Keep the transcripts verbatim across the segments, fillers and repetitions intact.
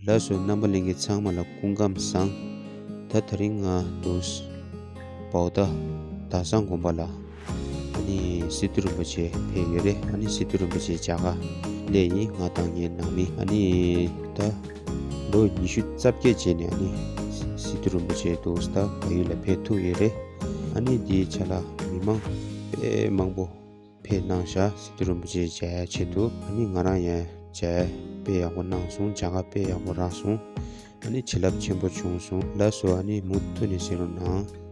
ལགས་སོ། རྣམ་པ་ལྷན་རྒྱས་ཚང་མ་ལ་སྐུ་ཁམས་བཟང་། ད་དེ་རིང་ང་དུ་བའོ་ད་དྭགས་གཙང་དགོན་པ་ལ་ཨ་ནི་སི་ཏུ་རིན་པོ་ཆེ་ཕེབས་ཡོད་རེད། ཨ་ནི་སི་ཏུ་རིན་པོ་ཆེ་མཇལ་ཁ་སླེབས་ཡིན། ང་དང་ངའི་ནང་མི་ཨ་ནི་ད་ལོ་ཉི་ཤུ་རྩ་བརྒྱད་རྗེས་ནས་ཨ་ནི་སི་ཏུ་རིན་པོ་ཆེ་དུ་ད་བལ་ཡུལ་ལ་ཕེབས་ཐུབ་ཡོད་རེད། ཨ་ནི་འདིའི་ཆ་ལ་མི་མང་དཔེ་མང་པོ་ཕེབས་གནང་ཤག་སི་ཏུ་རིན་པོ་ཆེ་མཇལ་ཡ་ཆེད་དུ། ཨ་ནི་ང་རང་ཡང་མཇལ་དཔེ་ཡག་པོ་གནང་སོང་། མཇལ་ཁ་དཔེ་ཡག་པོ་རག་སོང་། ཨ་ནི་བྱིན་རླབས་ཆེན་པོ་བྱུང་སོང་། ལགས་སོ། ཨ་ནི་མུ་མཐུད་ནས་གཟིགས་རོགས་གནང་།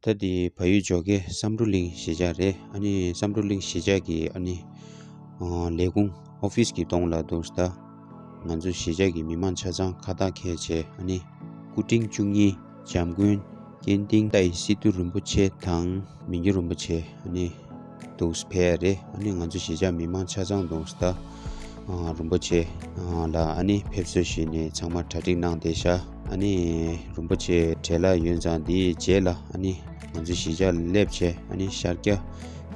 ད་འདི་བལ་ཡུལ་ཇོ་ཁའི་བསམ་གྲུབ་གླིང་གཞིས་ཆགས་རེད། ཨ་ནི་བསམ་གྲུབ་གླིང་གཞིས་ཆགས་ཀྱི་ཨ་ནི་ཨ་ལས་ཁུངས་ཨོ་ཕིས་ཀྱི་གདོང་ལ་འདུག་ད། ང་ཚོ་གཞིས་ཆགས་ཀྱི་མི་མང་ཆ་ཚང་ཁ་བཏགས་འཁྱེར་བྱས། ཨ་ནི་སྐུ་ཕྲེང་བཅུ་གཉིས་འཇམ་མགོན་སྐྱེ་ལྡན་ཏཱའི་སི་ཏུ་རིན་པོ་ཆེ་དང་མི་འགྱུར་རིན་པོ་ཆེ། ཨ་ནི་འདུག་ཕེབས་རེད། ཨ་ནི་ང་ཚོ་གཞིས་ཆགས་མི་མང་ཆ་ཚང་འདུག་ད། ཨ་རིན་པོ་ཆེ་ཨ་ལ་ཨ་ནི་ཕེབས་བསུ་ཞུས་ནས་ཚང་མ་གྲ་སྒྲིག་གནང་བསྡད་ཤག་ཨ་ནི་རིན་པོ་ཆེ་བྲེལ་བ་ཡོད་ཙང་འདིའི་རྗེས་ལ་ཨ་ནི་ང་ཚོ་གཞིས་ཆགས་སླེབས་བྱས། ཨ་ནི་ཤར་རྒྱག་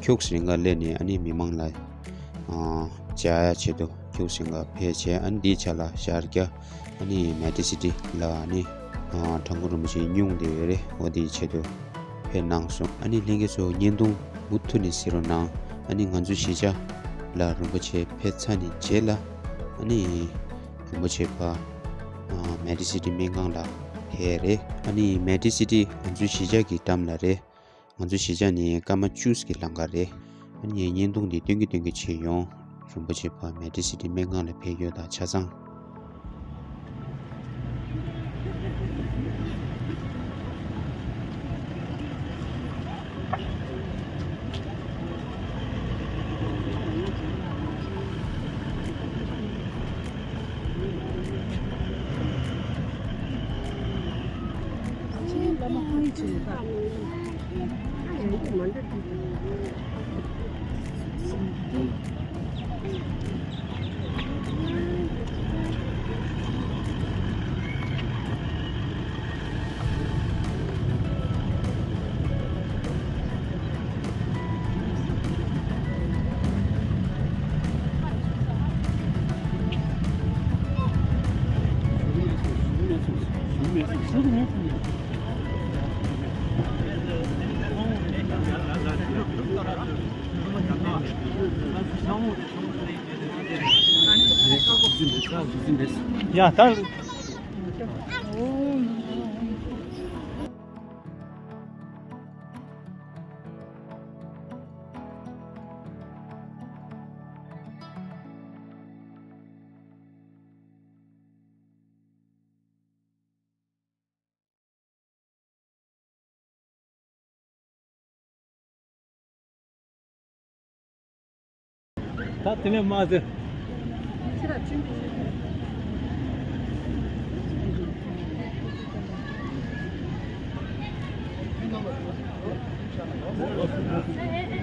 ཁྱུག་སེང་ག་སླེབས་ནས་ཨ་ནི་མི་མང་ལ་ཨ་མཇལ་ཡ་ཆེད་དུ་ཁྱུག་སེང་ག་ཕེབས་བྱས། ཨ་ནི་འདིའི་ཆ་ལ་ཤར་རྒྱག་ཨ་ནི་མེ་ཏི་སི་ཊི་ལ་ཨ་ནི་ཨ་ཁྲ་འགུ་རིན་པོ་ཆེ་སྙུང་བསྡད་ཡོད་རེད། འོ་འདིའི་ཆེད་དུ་ཕེབས་གནང་སོང་། ཨ་ནི་ལྷན་རྒྱས་ཚོ་བརྙན་ཐུང་མུ་མཐུད་ནས་གཟིགས་རོགས་གནང་། ཨ་ནི་ང་ཚོ་གཞིས་ཆགས་ལ་རིན་པོ་ཆེ་ཕེབས་ཚར་ནས་རྗེས་ལ་ཨ་ནི་རིན་པོ་ཆེ་ཕར་ཨ་མེ་ཏི་སི་ཊི་སྨན་ཁང་ལ་ཕེབས་རེད། ཨ་ནི་མེ་ཏི་སི་ཊི་ང་ཚོའི་གཞིས་ཆགས་ཀྱི་འགྲམ་ལ་རེད། ང་ཚོའི་གཞིས་ཆགས་ནས་སྐར་མ་བཅུ་གི་ལམ་ཁ་རེད། ཨ་ནི་ངས་བརྙན་ཐུང་འདི་སྟོན་གྱི་སྟོན་གྱི་བྱས་ཡོང་། རིན་པོ་ཆེ་ཕར་མེ་ཏི་སི་ཊི་སྨན་ཁང་ལ་ཕེབས་ཡོད་ད་ཆ་ཚང་། ཡ་ད། ད་དེ་ནས་མ་ཟེར།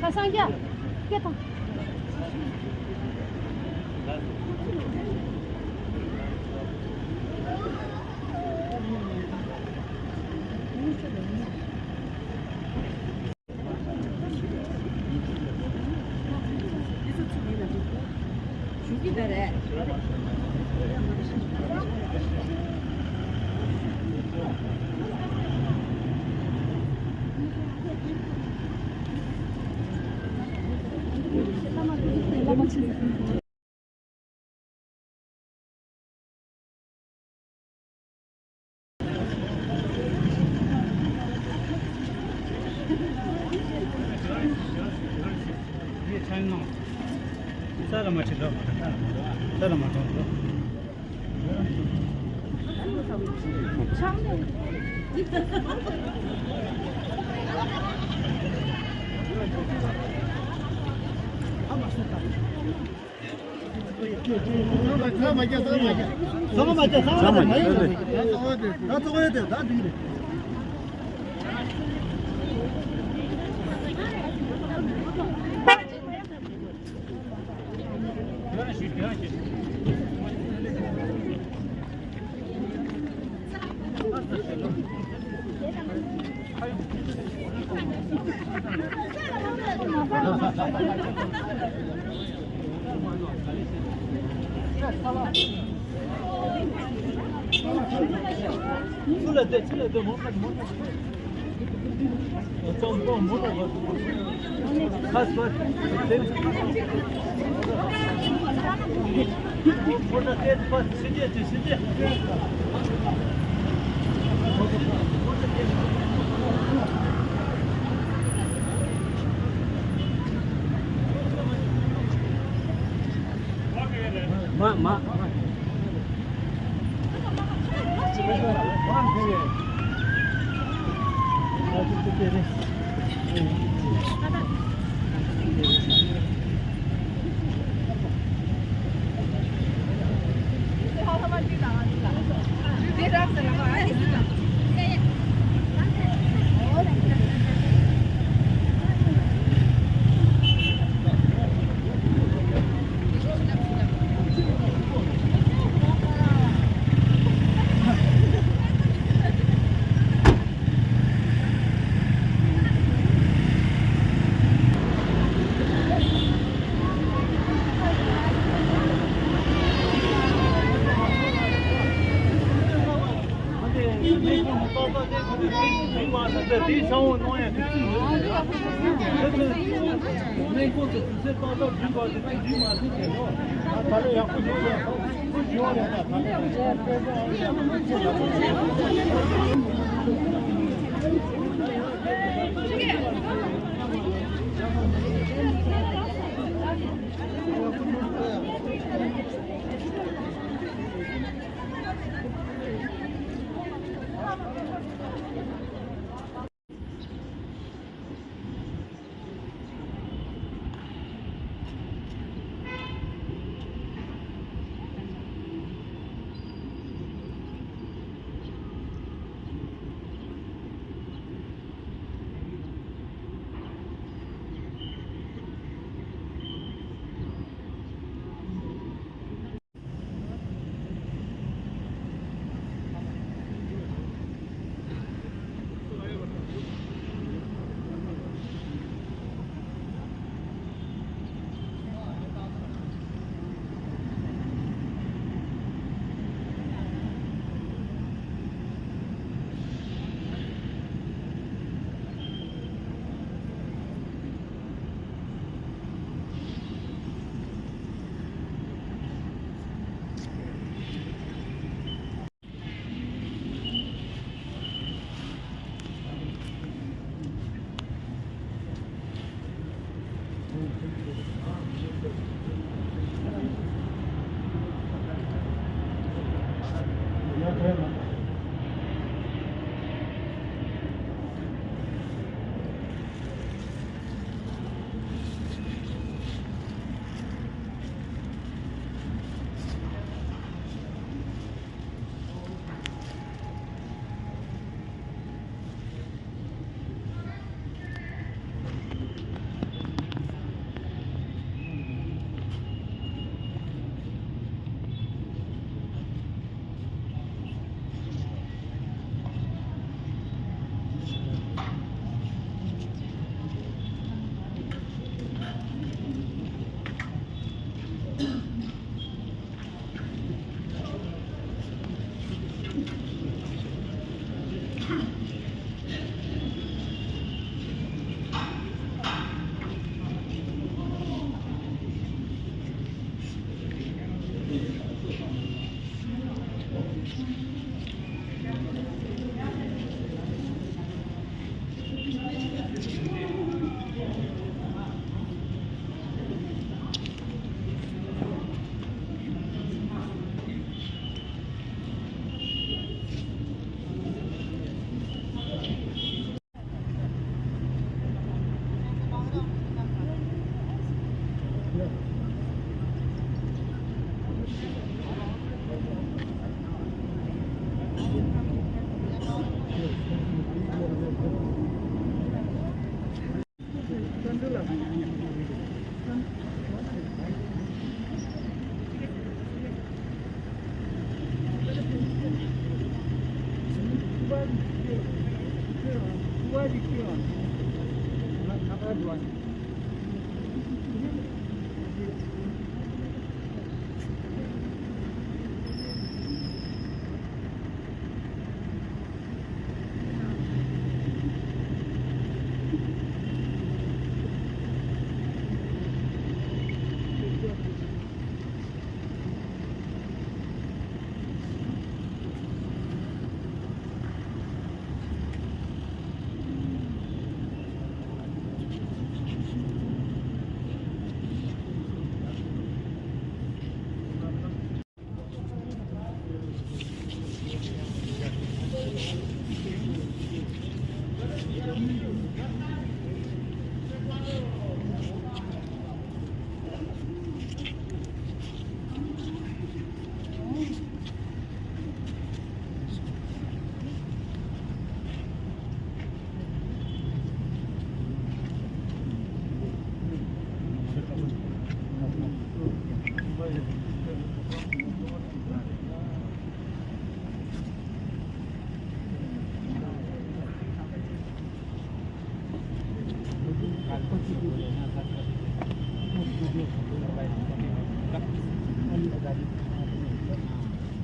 ཁ་སང་རྒྱ། སྐད་བཏང་། མ་མ།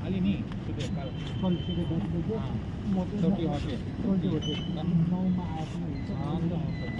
Allez, ni, tu peux pas. Sorti, ok. Sorti, ok. Ah, non, ok.